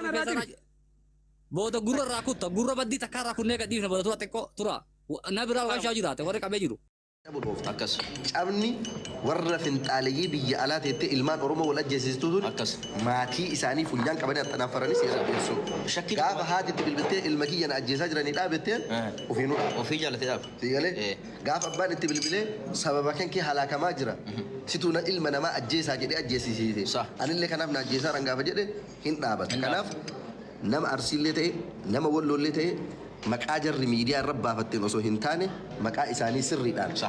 Booda kana irraa rifeensa diri. irraa booda gurra irraa kutta gurra baddii takka irraa kunnee gadhiifna booda tura xiqqoo tura. Na biraa waan shaa jiraate warri qabee jiru. Cabu dhoofte. Akkas. Cabni warra finxaaleyyii biyya alaa teettee ilmaan Oromoo wal ajjeesistu tun Akkas. maatii isaanii funyaan qabanii axxanaaffaranii seera dhiyeessuu. Shakkii Gaafa tokko haati itti bilbiltee ilma kiyya na ajjeesaa jiranii dhaabetteen ofiinuu dhaaba. Ofii jaallatee dhaaba. Si galee? Gaafa abbaan itti bilbilee sababa kan kee halaakamaa jira. Situu na ilma namaa ajjeesaa jedhee ajjeesisiise. Sa. Anillee kanaaf na ajjeesaa gaafa jedhe hin dhaabata. Hin Kanaaf nama Arsiillee ta'e nama Walloollee ta'e maqaa jarri miidiyaa irra baafatteen osoo hin taane maqaa isaanii sirriidhaan Sa.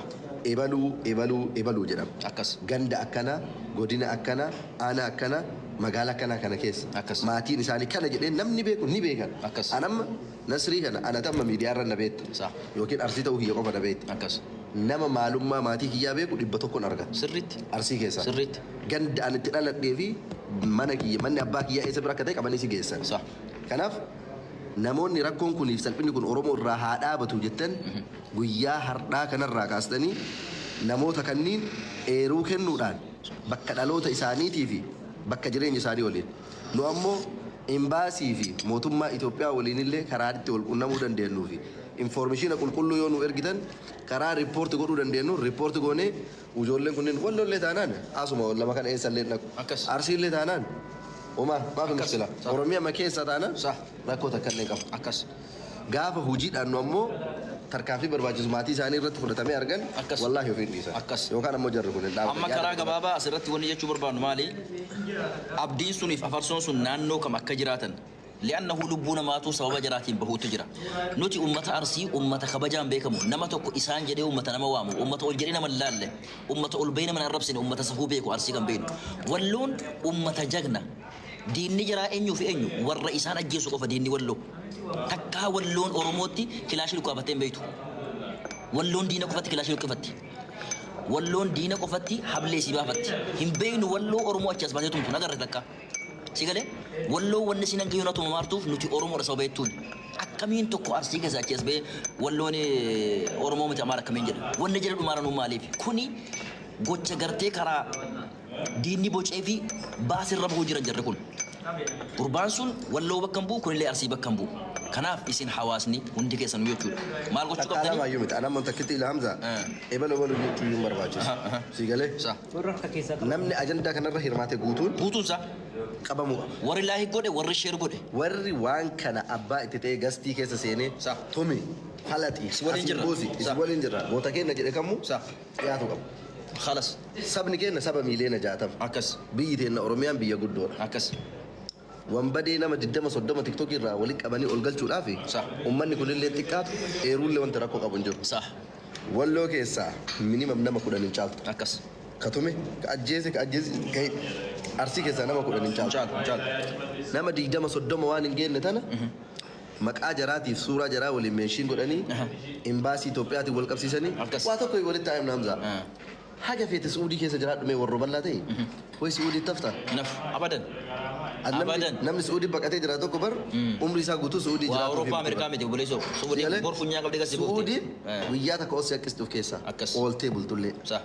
ebaluu ebaluu ebaluu jedhama. Akkas. Ganda akkanaa, godina akkanaa, aanaa akkanaa, magaalaa akkanaa kana keessa. Akkas. Maatiin isaanii kana jedhee namni beeku ni beekan. Akkas. Anamma Nasrii kana anatamma miidiyaa irra na beekta. Sa. Yookiin Arsii ta'uu kiyya qofa na beekta. Akkas. Nama maalummaa maatii kiyyaa beeku 100 argata. Sirriitti. Arsii keessaa. Sirriitti. Ganda ani itti dhaladhee fi mana kiyya manni abbaa kiyyaa eessa bira akka ta'e qabanii si geessan. Sa. Kanaaf namoonni rakkoon kuniif salphinni kun Oromoo irraa haa dhaabatu jettan guyyaa har'aa kanarraa kaastanii namoota kanniin eeruu kennuudhaan bakka dhaloota isaaniitii fi bakka jireenya isaanii waliin. Nu ammoo imbaasii fi mootummaa Itoophiyaa waliin illee karaa itti wal qunnamuu dandeenyuu fi information qulqulluu yoo nu ergitan karaa report godhuu dandeenyu report goonee ijoolleen kunneen wallollee taanaan asuma lama kana eessallee dhaqu. Akkas. Arsiillee taanaan homaa maaf Akkas. mushkila. Sa. Oromiyaa ma keessa taanaan Sa. rakkoo takka illee qabu. Akkas. Gaafa hojiidhaan nu ammoo tarkaanfii barbaachisu maatii isaanii irratti fudhatamee argan Akkas. wallaahi ofiin dhiisan. Akkas. Yookaan ammoo jarri kun hin dhaabatan. Amma karaa gabaabaa asirratti wanni jechuu barbaadnu maali? Abdiin suniif afarsoon sun naannoo kam akka jiraatan. Li'annahu lubbuu namaatu sababa jaraatiin bahuutu jira. Nuti ummata Arsii ummata kabajaan beekamu nama tokko isaan jedhee ummata nama waamu ummata ol jedhee nama hin laalle ummata ol bahee nama hin arrabsine ummata safuu beeku Arsii kan beeknu. Walloon ummata jagna. Diinni jaraa eenyuu fi eenyu warra isaan ajjeesu qofa diinni Walloo. Takkaa Walloon Oromootti kilaashii lukkaafattee hin beektu. Walloon diina qofatti kilaashii luqqifatti. Walloon diina qofatti hablee sii baafatti. Hin beeknu Walloo Oromoo achi as baatee tumtu nagarre takka. Si galee Walloo wanni siin hanga yoonaa tumamaartuuf nuti Oromoodha sababa jettuun. Akkamiin tokko Arsii keessa achi as bahee Walloon Oromoo miti Amaara akkamiin jedha. Wanni jedhu dhumaara nuu maaliif? Kuni gocha gartee karaa diinni bocee fi baasirra bahuu jiran jarri kun. Gurbaan sun Walloo bakka hin bu'u kunillee Arsii bakka hin bu'u. Kanaaf isin hawaasni hundi keessanuu jechuudha. Maal gochuu Takka qabdanii? lama iyyuu miti. Anamma takkitti ila Hamza. Ebalu ebalu jechuu iyyuu hin barbaachisu. Si galee? Sa. Warra harka keessaa qabu. Namni ajandaa kanarra hirmaate guutuun Guutuun isaa qabamuu qaba. warri like godhe warri share godhe. Warri waan kana abbaa itti ta'e gastii keessa seenee Sa. tumi falaxi Si waliin asiin jirra. buusi Sa. isin waliin jirra goota keenya jedhe kamuu Sa. dhiyaatu qaba. Khalas. Sabni keenya saba miiliyoona 60. Akkas. Biyyi teenna Oromiyaan biyya guddoodha. Akkas. Wanbadee nama 20 30 tiktookii irraa walitti qabanii ol galchuudhaaf Sa. uummanni kunillee xiqqaatu eeruullee wanta rakkoo qabu hin jiru. Sa. Walloo keessaa minimum nama 10 hin caaltu. Akkas. Ka tume, ka ajjeese, ka ajjeese, ka hidhe. Arsii keessaa nama 10 hin caaltu. Caalu caalu. Nama 20 30 waan hin geenne tana maqaa jaraatiif suuraa jaraa waliin meeshiin godhanii imbaasii Itoophiyaatiin wal qabsiisanii Akkas. waa tokko walitti haa'imna Hamzaa. Haga feete Su'uudii keessa jiraadhu mee warroo bal'aa ta'e way Su'uudii tafta. Naf abadan. Namni Abadan. namni Su'uudii baqatee jiraatu tokko bar umrii isaa guutuu Su'uudii Waa jiraatu Awurooppaa Ameerikaa miti obboleessoo. Su'uudii bor funyaan qabdee gasi buufte. Su'uudiin guyyaa takka osoo yakkistuuf keessaa Akkas. ooltee bultullee. Sa.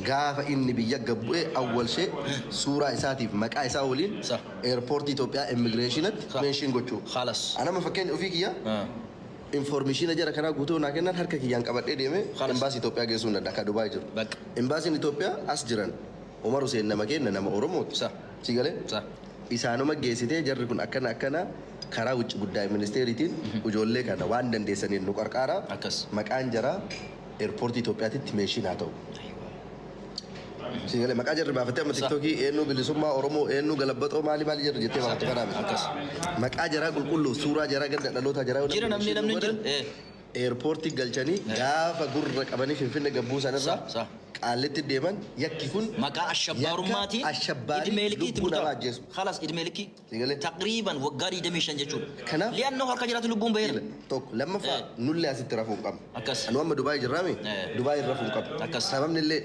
Gaafa inni biyya gabbu'e awwalshee suuraa isaatiif maqaa isaa waliin Sa. eerpoortii Itoophiyaa immigireeshinatti Sa. meeshiin gochuu. Khalas. Anama fakkeenya ofii kiyya information jara kanaa guutuu naa kennan harka kiyyaan qabadhee deemee Khalas. imbaasii Itoophiyaa geessuu hin danda'a ka Dubaay jiru. Bakka. Imbaasiin Itoophiyaa as jiran Umar Hussein nama kenna nama Oromooti. Sa. Si galee? Sa. Isaanuma geessitee jarri kun akkana akkana karaa wucci guddaa ministeeriitiin ijoollee kana waan dandeessaniin nu qarqaaraa. Akkas. Maqaan jaraa eerpoortii Itoophiyaatitti meeshiin haa ta'u. Si galee maqaa jarri baafattee amma Sa. tiktookii eenyu bilisummaa Oromoo eenyu galabbaxoo maali maali jarri jettee baafatte kanaa miti. Akkas. Maqaa jaraa qulqulluu suuraa jaraa ganda dhaloota jaraa yoo Jira namni meeshiin namni nu jira. godhan, eerpoortii galchanii gaafa gurra qabanii Finfinne gabbuu sanarraa Sa. Sa. qaallitti deeman yakki kun Maqaa ashabbaarummaatiin yakka ashabbaarii idmee likkii itti lubbuu namaa murtaa'a. ajjeesu. Khalas idmee likkii. Si galee? Taqriiban waggaa 25 jechuudha. Kanaaf Li'annoo harka jiraatu lubbuun baheera. Tokko lammaffaa nullee asitti rafuu hin qabnu. Akkas. Nu amma Dubaay jirraami? Dubaay irra rafuu hin qabnu. Akkas. Sababni illee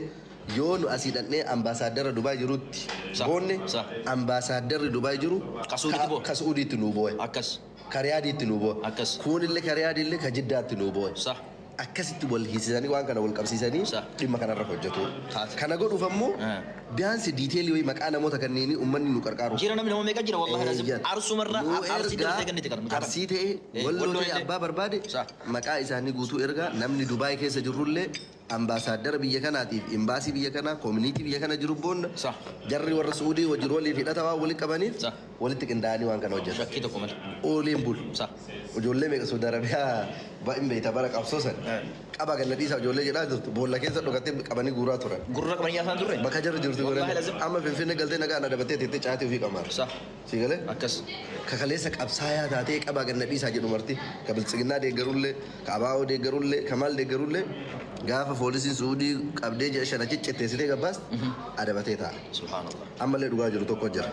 yoo nu asii dhaqnee ambaasaadara Dubaay jirutti Sa. boonne Sa. ambaasaaddarri Dubaay jiru Ka Suudiitti boo'a. ka Suudiitti nuu boo'e. Akkas. Ka Riyaadiitti nuu boo'e. Akkas. Kuunillee ka Riyaadiillee ka Jiddaatti nuu boo'e. Sa. Akkasitti wal hiisisanii waan kana wal qabsiisanii Sa. dhimma kanarra hojjetu. Taate. Kana godhuuf ammoo Eh. biyaansi detail wayii maqaa namoota kanneenii uummanni nu qarqaaru. Jira namni nama meeqa jira wallahi lazim. Eeyyan. Arsumarraa Nuu arsii ergaa dabalatee ganniti kana. Mucaa kana. Arsii ta'e Eh, walloo walloo ta'e illee. abbaa barbaade Sa. maqaa isaanii guutuu ergaa namni Dubaay keessa jirrullee ambaasaadara biyya kanaatiif imbaasii biyya kanaa community biyya kana jiru boonna Sa. jarri warra Suudii wajjin waliin hidhata waan walitti qabaniif Sa. walitti qindaa'anii waan kana hojjetan. Shakkii tokko malee. Ooleen bulu. Sa. Ijoollee meeqa Saudi Arabiyaa baay'een beekta bara qabsoo san qaba ganna dhiisaa ijoollee jedhaa jirtu boolla keessa dhokattee qabanii guuraa turan. Gurra qabanii nyaataan turre. Bakka jarri jirtu Wallahi godhanii lazim. amma Finfinnee galtee nagaa na dabattee teettee caatii ofii qamaara. Sa. Si galee? Akkas. Kakaleessa qabsaayaa taatee qabaa ganna dhiisaa jedhu marti ka biltsiginnaa deeggarullee ka abaa'oo deeggarullee ka maal deeggarullee gaafa poolisiin Suudii qabdee ji'a shan achi citteessitee gabbaas adabatee taa'a. Subhaanallah. Ammallee dhugaa jiru tokko jira.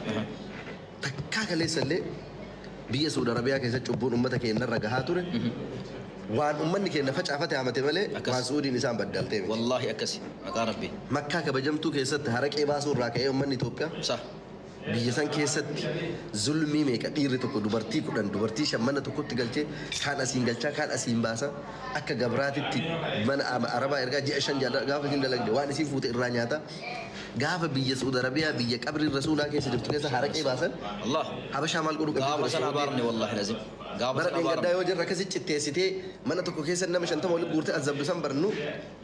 Takkaa kaleessallee biyya Saudi Arabiyaa keessatti cubbuun uummata keenyarra gahaa ture. Waan uummanni keenya facaafate hamate malee Akkas. waan Suudiin isaan baddaltee miti. Wallahi akkasi. Maqaa Rabbii. Makkaa kabajamtuu keessatti haraqee baasuu irraa ka'ee uummanni Itoophiyaa Sa. biyya san keessatti zulmii meeqa dhiirri tokko dubartii 10 dubartii 5 mana tokkotti galchee kaan asiin galchaa kaan asiin baasa akka gabraatitti mana arabaa ergaa ji'a 5 jaala gaafa isin dalagde waan isin fuute irraa nyaata gaafa biyya Saudi Arabiyaa biyya qabrii rasuulaa keessa jirtu keessa haraqee baasan Allah. Habashaa maal godhuu qabdi Gaafa ture sana Saudi? abaarne wallahi lazim. Gaafa Bara sana dheengaddaa abaarne. yoo jirra akkasi citteessitee mana tokko keessa nama 50 walitti guurtee azabdu san barnu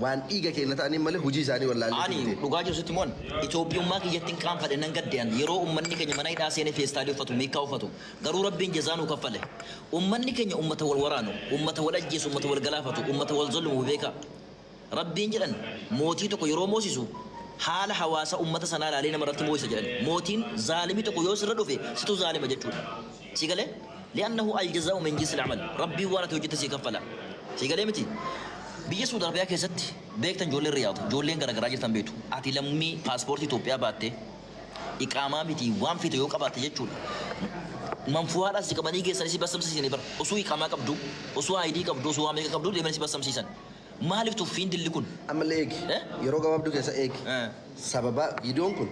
waan dhiiga keenya ta'anii malee hojii isaanii wallaallee Ani jirti. dhugaa jiru sitti moon Itoophiyummaa kiyyatti hin qaanfadhe nan gaddean yeroo ummanni keenya mana hidhaa seenee feestaalii uffatu miikkaa uffatu garuu rabbiin jazaa nuu kaffale. Ummanni keenya ummata wal waraanu ummata wal ajjeesu ummata wal galaafatu ummata wal zallumu beeka. Rabbiin jedhan mootii tokko yeroo moosisu haala hawaasa ummata sanaa ilaalee nama irratti moosisa jedhan. Mootiin zaalimii tokko yoo sirra dhufe situ zaalima jechuudha. Si galee? Li'annahu al-jazaa'u min jinsil amal. Rabbiin waan ati hojjette sii kaffala. Si galee miti? Biyya Suudi Arabiyaa keessatti beektan ijoolleen Riyaad, ijoolleen garaagaraa jirtan beektu. Ati lammii paaspoortii Itoophiyaa baattee iqaamaa miti waan feete yoo qabaatte jechuudha. Manfuwaadhaas si qabanii geessanii si bassamsiisanii bara. Osoo iqaamaa qabdu, osoo ID qabdu, osoo waa meeqa qabdu deemanii si bassamsiisan. Maaliif tuffiin dilli kun? Ammallee eegi. Eh? Yeroo gabaabduu keessa eegi. Eh. Sababa viidiyoon kun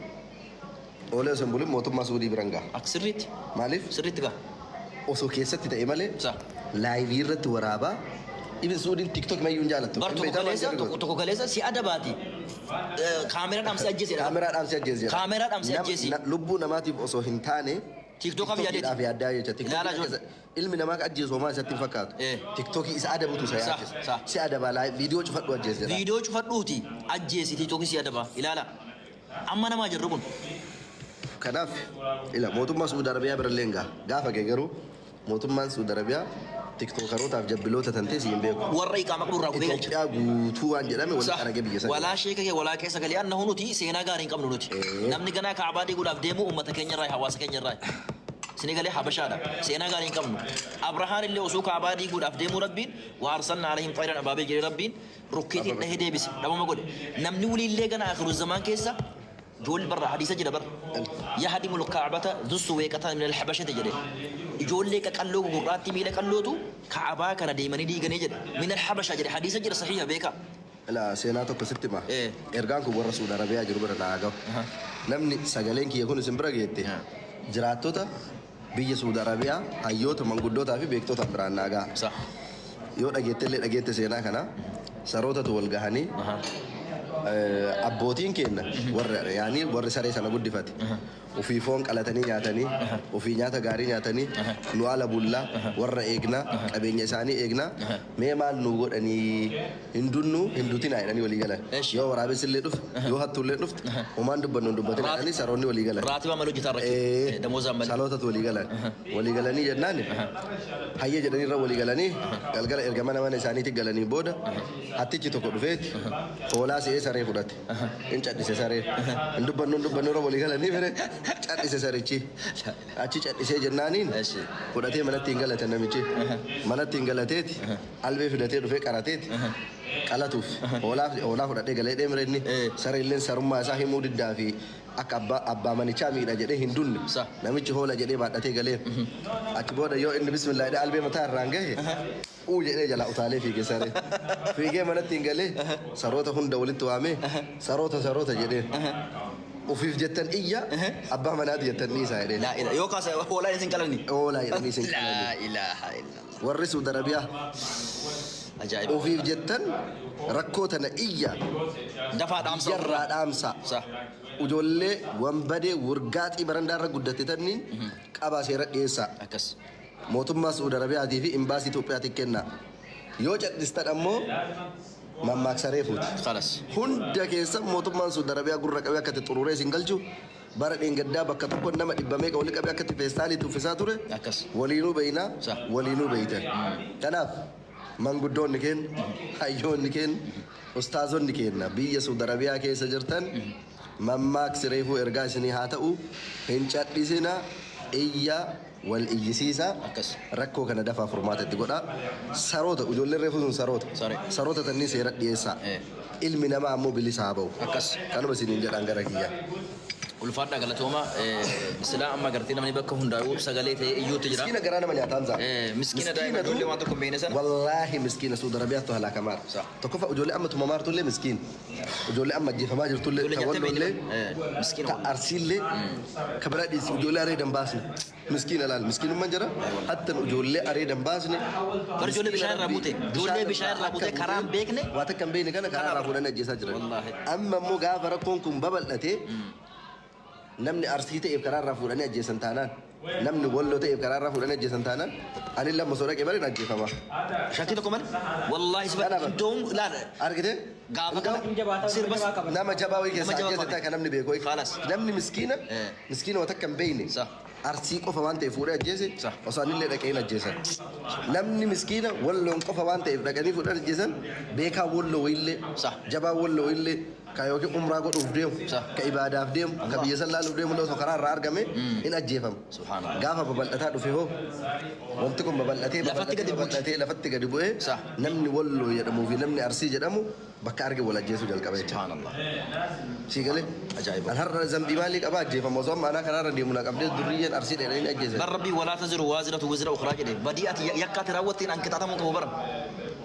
oolee osoo hin bulin mootummaa Suudii biran gaha. Akka sirriitti. Maaliif? Sirriitti gaha. Osoo keessatti ta'e malee Sa. live irratti waraabaa. Ibn Suudiin TikTok mayyuu hin jaalattu. Bar Hin tokko beektaa maal kaleessa jedhu tokko tokko kaleessa si adabaati. Kaameraa dhaamsi ajjeesi jedha. Kaameraa dhaamsi ajjeesi jedha. Kaameraa dhaamsi ajjeesi. Lubbuu namaatiif osoo hin taane TikTokaaf yaadeeti. TikTokiidhaaf yaaddaa jecha. TikTokii Ilaalaa jiru. keessa ilmi namaa ka ajjeesu homaa isatti hin fakkaatu. Eh. TikTokii isa adabutu isa Sa, yaachisa. sa. Si adabaa laa viidiyoo cufadhu ajjeesi jedha. Viidiyoo cufadhuuti ajjeesi TikTokii si adabaa. Ilaala. Amma namaa jirru kun. Kanaaf ila mootummaa Suudi Arabiyaa bira illee hin gaha. Gaafa kee garuu mootummaan Suudi Arabiyaa tiktookarootaaf jabbiloota tantee si hin beeku. Warra iqaamaa qabu irraa gubee galcha. Itoophiyaa guutuu waan jedhame walitti arage biyya sana. Walaa sheeka kee walaa keessa galee annahu nuti seenaa gaarii hin qabnu nuti. Namni ganaa kaabaa diiguudhaaf deemu uummata keenya irraa hawaasa keenya irraa. Sini galee Habashaadha. Seenaa gaarii hin qabnu. Abrahaan illee osoo kaabaa diiguudhaaf deemu Rabbiin wa arsalna alayhim xayran abaabeel jedhee Rabbiin rukkeetiin dhahee deebise dhabama godhe. Namni waliillee gana akhiru zamaan keessa Ijoolli barra hadiisa jira bar. Yahdimul kaabata dhussuweeqatan minal habashati jedhe. Ijoollee qaqalloo gugurraattii miila qallootu kaabaa kana deemanii diiganii jedhe. Minal habasha jedhe hadiisa jira sahiha beekaa. Ilaa seenaa tokko sitti hima. Eh. Ergaan kun warra Suudi Arabiyaa jiru bira naa gahu. Namni sagaleen kiyya kun isin bira geette jiraattota biyya Suudi Arabiyaa hayyoota manguddootaa fi beektota biraan naa gaha. Sa. Yoo dhageette illee dhageette seenaa kana sarootatu wal gahanii abbootiin keenya warra yaanii warri saree sana guddifate ofii foon qalatanii nyaatanii ofii nyaata gaarii nyaatanii nu ala bullaa warra eegnaa qabeenya isaanii eegnaa mee maal nu godhanii hin dunnu hin dutinaa jedhanii walii galan. Eshi. Yoo waraabessi illee dhufe yoo hattuu illee dhufte homaan dubbannu hin dubbatin jedhanii saroonni walii galan. Raatiba malee hojjetaa irra damoozaan malee. Salootatu walii galan. Walii galanii jennaan hayyee jedhanii irra walii galanii galgala erga mana mana isaaniitti galanii booda hattichi tokko dhufeeti hoolaa se'ee saree fudhate. In cadhise saree. Hin dubbannu hin dubbannu irra walii galanii fere cadhise sarichi. Achi cadhisee jennaaniin Eshi. fudhatee manatti hin galate namichi. Manatti hin galateeti albee fidatee dhufee qarateeti qalatuuf hoolaa hoolaa fudhadhee galee deemre inni Eh. sareelleen sarummaa isaa himuu diddaa fi akka abbaa abbaa manichaa miidha jedhee hin dunne Sa. namichi hoola jedhee baadhatee galee achi booda yoo inni bismillah jedhee albee mataa irraan gahe uu jedhee jalaa utaalee fiige saree fiigee manatti hin galee saroota hunda walitti waamee saroota saroota jedhee ufiif jettan iyya abbaa manaati jettan dhiisaa jedhee Laa ilaaha yoo kaasa hoolaa isin qalani. hoolaa jedhanii isin qalanii Laa ilaaha illallah. warri Suudi Arabiyaa Ajaa'iba. Ofiif jettan rakkoo tana iyya. Dafaa dhaamsa. Biyyarraa dhaamsa. Sah. Ijoollee wanbadee wurgaaxii barandaa irra guddatte tanniin qabaa seera dhiyeessaa. Akkas. Mootummaa Suudi Arabiyaatii fi imbaasii Itoophiyaatiin kenna. Yoo cadhistan ammoo mammaaksa reefuuti. Khalas. Hunda keessa mootummaan Suudi Arabiyaa gurra qabee akka itti xururee isin galchu, bara dheengaddaa bakka tokko nama dhibba meeqa walii qabee akka itti feestaaliitti uffisaa ture. Akkas. Waliinuu beeynaa, Sah. waliinuu beeytan. Kanaaf manguddoonni keenya, hayyoonni keenya, ustaazonni keenya biyya Suudi Arabiyaa keessa jirtan, mammaaksi reefuu ergaa isinii haa ta'u, hin cadhisina, iyya wal iyyisiisa. Akkas. Rakkoo kana dafaa furmaata itti godha. Saroota ijoolleen reefuu sun saroota. Saree. Saroota tannii seera dhiyeessaa. Ilmi namaa ammoo bilisa haa ba'u. Akkas. Kanuma isiniin jedhaan gara kiyyaa. Ulfaadhaa, galatooma. Silaa amma gartee namni bakka hundaa'uu sagalee ta'ee iyyuutti jira. Miskiina garaa nama nyaataan za'a. Miskiina daa'ima ijoollee waan tokko hin beekne sana. Wallaahi miskiina Suudi Arabiyaattu halaakamaara. Sa. Tokkoffaa ijoollee amma tumamaartullee miskiina. Ijoollee amma ajjeefamaa jirtullee, Ijoollee ta nyaatee Walloollee, beekne. Miskiina ta wallahi. Arsiillee, ka biraa dhiisi, ijoollee areeda hin baasne. Miskiina laal, miskiinummaan jira. Hattan ijoollee areeda hin baasne. Bara ijoollee bishaan irraa buute. Ijoollee bishaan irraa buute karaa hin beekne. Waa takka hin beekne kana karaa irraa fuudhanii ajjeesaa jiran. Wallaahi. Amma immoo gaafa rakkoon kun babal'atee, namni Arsii ta'eef karaa irraa fuudhanii ajjeesan taanaan, namni Walloo ta'eef karaa irraa fuudhanii ajjeesan taanaan, ani lamma osoo dhaqee malee ajjeefama. Shakkii tokko malee. Wallaahi si Kanaaf- iddoon laala. Argite? Gaafa kana sirbas. Nama jabaa wayii keessaa Nama jabaa ajjeese qabe. ta'a kan namni beeku. Khalas. Namni miskiina, miskiina waa takka hin beekne. Arsii qofa waan ta'eef fuudhee ajjeese, osoo anillee dhaqee hin ajjeesan. Namni miskiina Walloon qofa waan ta'eef dhaqanii fuudhanii ajjeesan, beekaa Walloo wayiillee, jabaa Walloo wayiillee ka yookiin umraa godhuuf deemu, ka ibaadaaf deemu, ka biyya san laaluuf deemu osoo karaa irraa argame hin ajjeefamu. Subhaanallah. Gaafa babal'ataa dhufe hoo, wanti kun babal'atee Lafatti babal'atee gadi buuti. Babal'atee lafatti gadi bu'ee, namni Walloo jedhamuu fi namni Arsii jedhamu bakka arge wal ajjeesuu jalqaba jechuudha. Subhaanallah. Sii galee? Ajaa'iba. An har'a zambii maalii qaba ajjeefama? Osoo amma anaa karaarra deemu na qabdee durriyyeen Arsii dheedhanii ajjeesan. Bar Rabbii walaa taziru waaziratu wizra ukhraa jedhe, badii ati yakka ati raawwatteen an qixaatamuu qabu bara.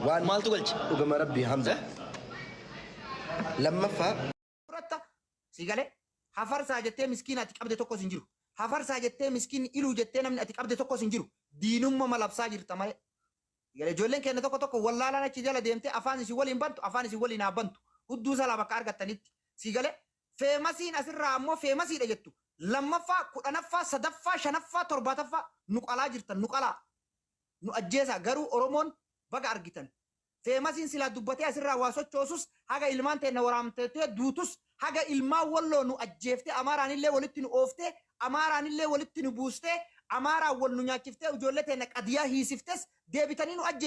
Waan Maaltu galche? Dhugama Rabbii, Hamza. Eh? Lammaffaa Fudhatta si galee, hafarsaa jettee miskiina ati qabde tokkos hin jiru. Hafarsaa jettee miskiin iluu jettee namni ati qabde tokkos hin jiru. Diinumma malabsaa jirta malee. Galee, ijoolleen keenya tokko tokko wallaalaan achi jala deemtee afaan isin waliin bantu, afaan isin waliin haa bantu. Hudduu salaa bakka argattanitti. Si galee, famousiin asirraa ammoo famousiidha jettu. Lammaffaa, 10ffaa, sadaffaa, shanaffaa, torbaataffaa nu qalaa jirtan, nu qalaa. Nu ajjeesaa garuu Oromoon baga argitan. Famousiin silaa dubbatee asirraa waa sochoosus, haga ilmaan teenna waraamtee duutus, haga ilmaan Walloo nu ajjeeftee, Amaaraanillee walitti nu ooftee, Amaaraanillee walitti nu buustee, Amaaraan wal nu nyaachiftee, ijoollee teenna qadiyaa hiisiftes deebitanii nu ajjeeftan.